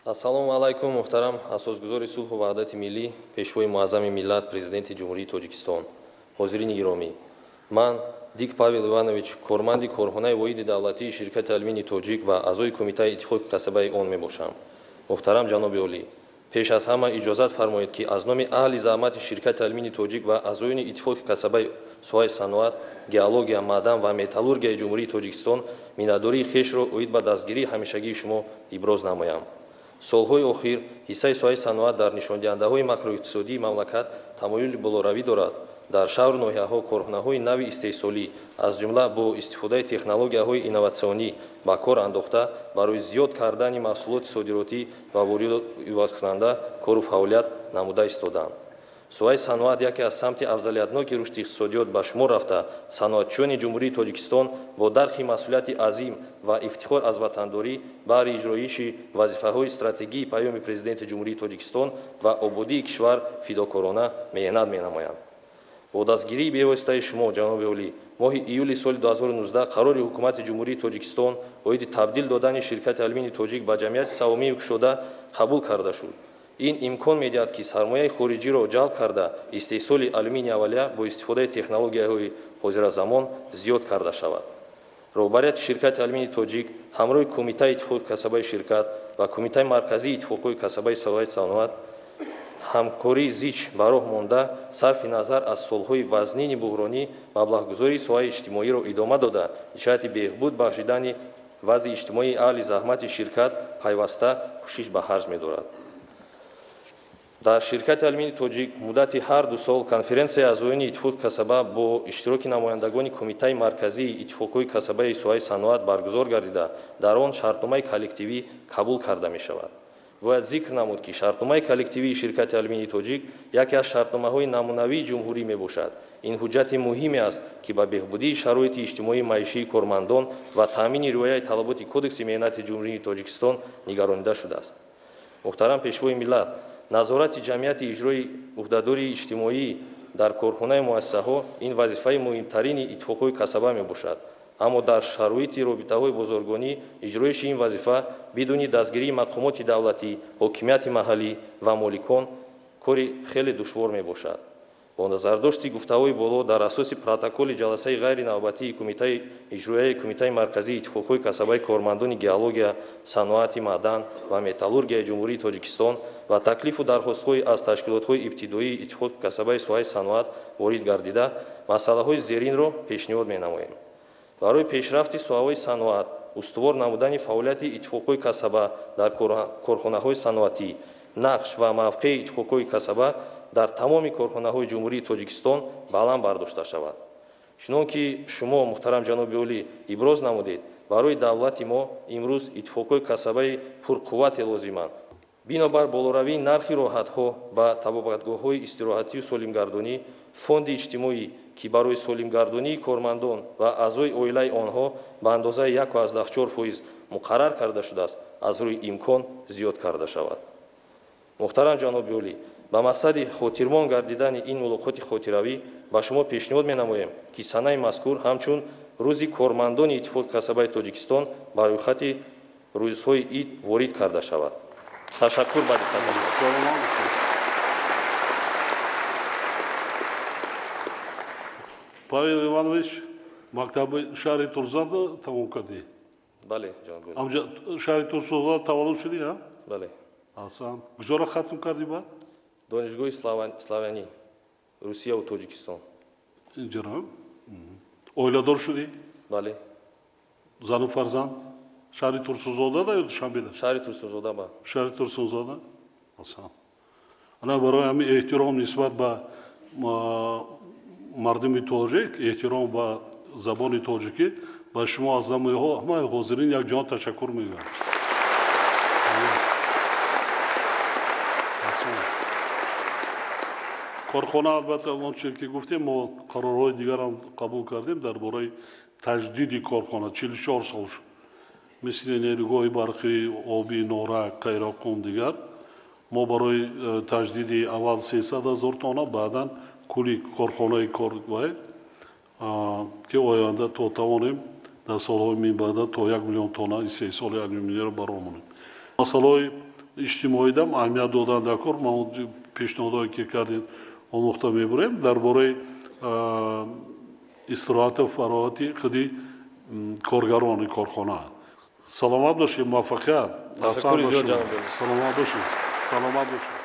Ассалому алайкум, муҳтарам асосгузори сулҳу ваҳдати миллӣ, пешвои муаззами миллат, президенти Ҷумҳурии Тоҷикистон, ҳозирини гиромӣ. Ман Дик Павел Иванович, корманди корхонаи воҳиди давлатии ширкати Алюминии Тоҷик ва аъзои Кумитаи иттифоқи касабаи он мебошам. Муҳтарам ҷаноби олӣ, пеш аз ҳама иҷозат фармоед, ки аз номи аҳли заҳмати ширкати Алюминии Тоҷик ва аъзоёни иттифоқи касабаи соҳаи саноат, геология, маъдан ва металлургияи Ҷумҳурии Тоҷикистон миннатдории хешро оид ба дастгирии ҳамешагии шумо иброз намоям. Солҳои охир ҳиссаи соҳаи саноат дар нишондиҳандаҳои макроиқтисодии мамлакат тамоюли болоравӣ дорад. Дар шаҳру ноҳияҳо корхонаҳои нави истеҳсолӣ, аз ҷумла бо истифодаи технологияҳои инноватсионӣ ба кор андохта, барои зиёд кардани маҳсулоти содиротӣ ва воридотивазкунанда кору фаъолият намуда истодаанд. Соҳаи саноат яке аз самти афзалиятноки рушди иқтисодиёт ба шумор рафта, саноатчиёни Ҷумҳурии Тоҷикистон бо дарки масъулияти азим ва ифтихор аз ватандорӣ баҳри иҷроиши вазифаҳои стратегии Паёми Президенти Ҷумҳурии Тоҷикистон ва ободии кишвар фидокорона меҳнат менамоянд. Бо дастгирии бевоситаи шумо, ҷаноби олӣ, моҳи июли соли 2019 қарори Ҳукумати Ҷумҳурии Тоҷикистон оиди табдил додани ширкати Алюминии Тоҷик ба ҷамъияти савомии кушода қабул карда шуд. Ин имкон медиҳад, ки сармояи хориҷиро ҷалб карда, истеҳсоли алюминий аввалия бо истифодаи технологияҳои ҳозиразамон зиёд карда шавад. Роҳбарияти ширкати Алюминии Тоҷик ҳамроҳи Кумитаи иттифоқи касабаи ширкат ва Кумитаи марказии иттифоқҳои касабаи соҳаи саноат ҳамкории зич ба роҳ монда, сарфи назар аз солҳои вазнини буҳронӣ маблағгузории соҳаи иҷтимоиро идома дода, ҷиҳати беҳбуд бахшидани вазъи иҷтимоии аҳли заҳмати ширкат пайваста кӯшиш ба харҷ медорад. Дар ширкати Алюминии Тоҷик муддати ҳар ду сол конференсияи аъзоёни иттифоқи касаба бо иштироки намояндагони Кумитаи марказии иттифоқҳои касабаи соҳаи саноат баргузор гардида, дар он шартномаи коллективӣ қабул карда мешавад. Бояд зикр намуд, ки шартномаи коллективии ширкати Алюминии Тоҷик яке аз шартномаҳои намунавии ҷумҳурӣ мебошад. Ин ҳуҷҷати муҳиме аст, ки ба беҳбудии шароити иҷтимоии маишии кормандон ва таъмини риояи талаботи Кодекси меҳнати Ҷумҳурии Тоҷикистон нигаронида шудааст. Муҳтарам пешвои миллат, назорати ҷамъияти иҷрои ӯҳдадории иҷтимоӣ дар корхонаи муассисаҳо ин вазифаи муҳимтарини иттифоқҳои касаба мебошад. Аммо дар шароити робитаҳои бозоргонӣ иҷроиши ин вазифа бидуни дастгирии мақомоти давлатӣ, ҳокимияти маҳаллӣ ва моликон кори хеле душвор мебошад. Бо назардошти гуфтаҳои боло, дар асоси протоколи ҷаласаи ғайринавбатии Кумитаи иҷроияи Кумитаи марказии иттифоқҳои касабаи кормандони геология, саноати маъдан ва металлургияи Ҷумҳурии Тоҷикистон ва таклифу дархостҳои аз ташкилотҳои ибтидоии иттифоқи касабаи соҳаи саноат ворид гардида, масъалаҳои зеринро пешниҳод менамоем. Барои пешрафти соҳаҳои саноат, устувор намудани фаъолияти иттифоқҳои касаба дар корхонаҳои саноатӣ, нақш ва мавқеи иттифоқҳои касаба дар тамоми корхонаҳои Ҷумҳурии Тоҷикистон баланд бардошта шавад. Чунон ки шумо, муҳтарам ҷаноби олӣ, иброз намудед, барои давлати мо имрӯз иттифоқҳои касабаи пурқуввате лозиманд. Бинобар болоравии нархи роҳатҳо ба табобатгоҳҳои истироҳатию солимгардонӣ, фонди иҷтимоӣ, ки барои солимгардонии кормандон ва аъзои оилаи онҳо ба андозаи 1,4% муқаррар карда шудааст, аз рӯи имкон зиёд карда шавад. Муҳтарам ҷаноби олӣ, ба мақсади хотирмон гардидани ин мулоқоти хотиравӣ ба шумо пешниҳод менамоем, ки санаи мазкур ҳамчун рӯзи кормандони иттифоқи касабаи Тоҷикистон ба рӯйхати рӯзҳои ид ворид карда шавад. Ташаккур ба диққататон. Павел Иванович, мактаби шаҳри Турсунзода тамом кардӣ? Бале, ҷаноби олӣ. Амҷа шаҳри Турсунзода таваллуд шудӣ, ҳа? Бале. Аҳсан. Куҷоро хатм кардӣ баъд? Донишгоҳи Славянӣ, Русияву Тоҷикистон. Инҷаро? Оиладор шудӣ? Бале. Зану фарзанд? Шаҳри Турсунзода ё Душанбеда? Шаҳри Турсунзода ба. Шаҳри Турсунзода? Аҳсан. Ана барои ҳамин эҳтиром нисбат ба мардуми тоҷик, эҳтиром ба забони тоҷикӣ ба шумо аз замоиҳо ҳамаи ҳозирин як ҷон ташаккур мегӯям. Корхона албатта он чизе ки гуфтем, мо қарорҳои дигарам қабул кардем дар бораи таҷдиди корхона. 44 сол шуд, мисли нерӯгоҳи барқи оби Норак, Қайроққум, дигар. Мо барои таҷдиди аввал 300 ҳазор тонна, баъдан кулли корхонаи корвай, ки оянда то тавонем дар солҳои минбаъда то 1 миллион тонна истеҳсоли алюминийро баромонем. Масъалаҳои Иҷтимоидам аҳамият додан дар кор. Ма пешниҳодҳое ки кардем, омӯхта мебурем дар бораи истироҳату фароғати худи коргарони корхона. Саломат бошед, муваффақият. Ташаккури зиёд. Саломат бошед, саломат бошед.